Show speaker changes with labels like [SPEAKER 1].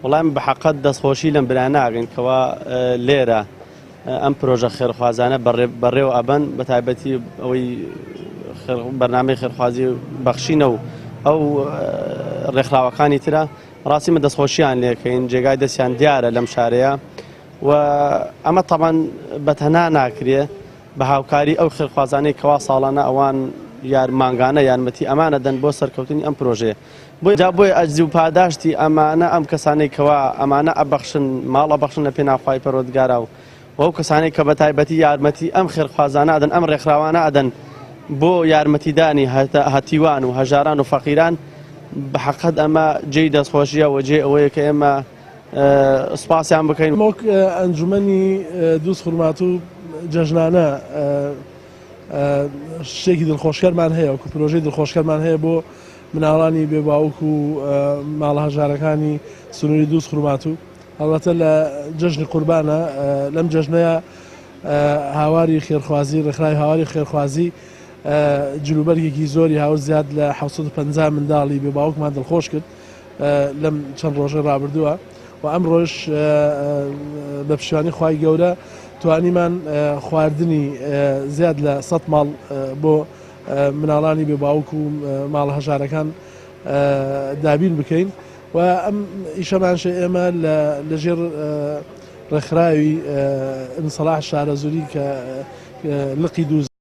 [SPEAKER 1] وەڵا ئێمە بە حەقەت دەستخۆشی لەم برایانە ناکەین کەوا لێرە ئەم پرۆژە خێرخوازانە بەڕێوە ئەبەن بە تایبەتی ئەوەی بەرنامەی خێرخوازی بەخشینە و ئەو ڕێکخراوەکانی ترە ڕاستی من دەستخۆشیان لێکەین جێگای دەستیان دیارە لەم شارەیە و ئەمە تەبەن بە تەنها ناکرێ بە هاوکاری ئەو خێرخوازانەی کەوا ساڵانە ئەوان یار مانگانە یارمەتی ئەمانە دەن بۆ سەرکەوتنی ئەم پرۆژەیە بۆیە جا بۆیە ئەجر و پاداشتی ئەمانە ئەم کەسانەی کەوا ئەمانە ئەبەخشن ماڵ ئەبەخشن لە پێناو خوای پەروەردگارا و ئەو کەسانەی کە بە تایبەتی یارمەتی ئەم خێرخوازانە ئەدەن ئەم ڕێکخراوانە ئەدەن بۆ یارمەتیدانی هەتیوان و هەژاران و فەقیران بە حەقەت ئەمە جێی دەستخۆشیە و جێ ئەوەیە کە ئێمە سوپاسیان بکەین.
[SPEAKER 2] وەک ئەنجومەنی دووز خورماتوو جەژنانە شتێکی دڵخۆشکەرمان هەیە وەکو پرۆژەی دڵخۆشکەرمان هەیە بۆ مناڵانی بێ باوک و ماڵە هەژارەکانی سنووری دووز خورماتوو هەڵبەتە لە جەژنی قوربانە لەم جەژنەیە هاواری خێرخوازی ڕێکخراوی هاواری خێرخوازی جلوبەرگێکی زۆری هاورد زیاد لە 750 منداڵی بێ باوکمان دڵخۆش کرد لەم چەند ڕۆژەی ڕابردووە و ئەمڕۆش بە پشتیوانی خوای گەورە توانیمان خواردنی زیاد لە 100 ماڵ بۆ مناڵانی بێ باوک و ماڵە هەژارەکان دابین بکەین و ئەم ئیشەمانشە ئێمە لەژێر ڕێکخراوی ئینسەلاح شارەزووری کە لقی دوو.